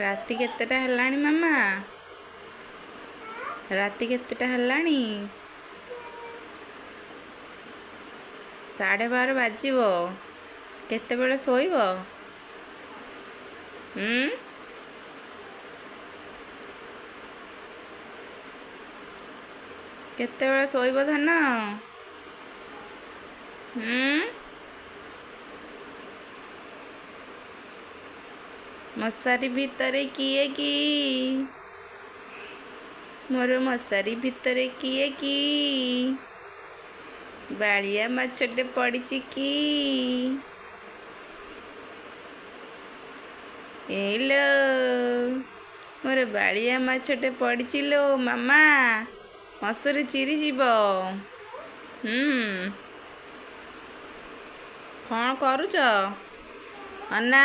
ରାତି କେତେଟା ହେଲାଣି ମାମା? ରାତି କେତେଟା ହେଲାଣି? 12:30 ବାଜିବ। କେତେବେଳେ ଶୋଇବ? କେତେବେଳେ ଶୋଇବ ଧନ? ମଶାରୀ ଭିତରେ କିଏ କି? ମୋର ମଶାରୀ ଭିତରେ କିଏ କି? ବାଳିଆ ମାଛଟେ ପଡ଼ିଛି କି? ଏଲୋ, ମୋର ବାଳିଆ ମାଛଟେ ପଡ଼ିଛି ଲୋ ମାମା, ମଶାରୀ ଚିରିଯିବ। କ'ଣ କରୁଛ ଅନା?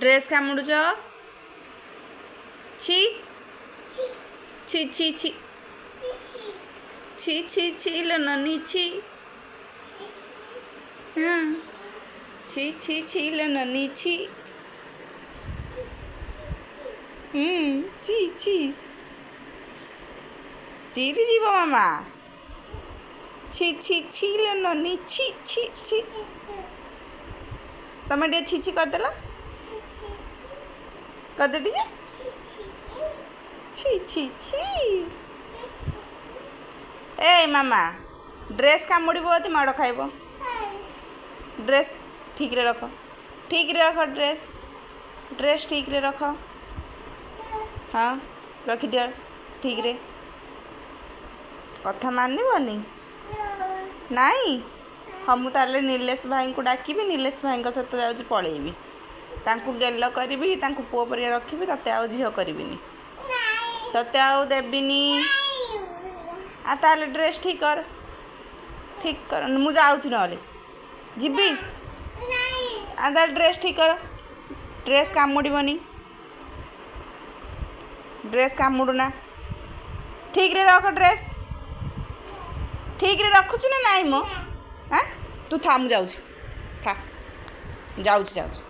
ଡ୍ରେସ୍ କାମୁଡ଼ୁଛ? ଛି ଛି ଛି ଛି ଛି ଛି ଛି ଲୋ ନନି, ଛି। ହଁ, ଛି ଛି ଛି ଲୋ ନନି, ଛି। ଛି ଛି, ଚିରିଯିବ ମାମା। ଛି ଛି ଛି ଲୋ ନନି, ଛି ଛି ଛି। ତମେ ଟିକେ ଛି ଛି କରିଦେଲ, କରିଦେ ଟିକେ। ଛି ଛି ଛି। ଏଇ ମାମା, ଡ୍ରେସ୍ କାମୁଡ଼ିବ ଯଦି ମାଡ଼ ଖାଇବ। ଡ୍ରେସ୍ ଠିକ୍ରେ ରଖ, ଠିକ୍ରେ ରଖ ଡ୍ରେସ୍, ଡ୍ରେସ୍ ଠିକ୍ରେ ରଖ। ହଁ, ରଖିଦିଅ ଠିକ୍ରେ। କଥା ମାନିବନି? ନାଇଁ। ହଁ, ମୁଁ ତାହେଲେ ନିଲେଶ ଭାଇଙ୍କୁ ଡାକିବି, ନିଲେଶ ଭାଇଙ୍କ ସହିତ ଯାଉଛି ପଳେଇବି। ତାଙ୍କୁ ଗେଲ କରିବି, ତାଙ୍କୁ ପୁଅ ପରିକା ରଖିବି, ତତେ ଆଉ ଝିଅ କରିବିନି, ତତେ ଆଉ ଦେବିନି। ଆଉ ତାହେଲେ ଡ୍ରେସ୍ ଠିକ୍ କର, ଠିକ୍ କର। ମୁଁ ଯାଉଛି, ନହେଲେ ଯିବି। ଆଉ ତାହେଲେ ଡ୍ରେସ୍ ଠିକ୍ କର। ଡ୍ରେସ୍ କାମୁଡ଼ିବନି, ଡ୍ରେସ୍ କାମୁଡ଼ୁନା। ଠିକ୍ରେ ରଖ ଡ୍ରେସ୍, ଠିକ୍ରେ ରଖୁଛୁ ନା ନାଇଁ ମୋ? ଆଁ, ତୁ ଥା, ମୁଁ ଯାଉଛି। ଥା, ଯାଉଛି ଯାଉଛି,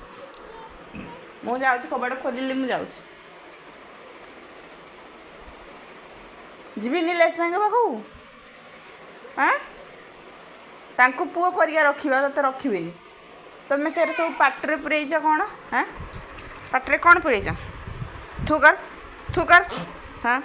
ମୁଁ ଯାଉଛି। କବାଟ ଖୋଲିଲି, ମୁଁ ଯାଉଛି। ଯିବି ନିଲେଶ ଭାଇଙ୍କ ପାଖକୁ। ଆଁ, ତାଙ୍କୁ ପୁଅ ପରିକା ରଖିବା, ତତେ ରଖିବିନି। ତମେ ସେଟା ସବୁ ପାଟିରେ ପୁରେଇଛ କ'ଣ? ଆଁ, ପାଟିରେ କ'ଣ ପୁରେଇଛ? ଥୁ କର, ଥୁ କର। ହଁ।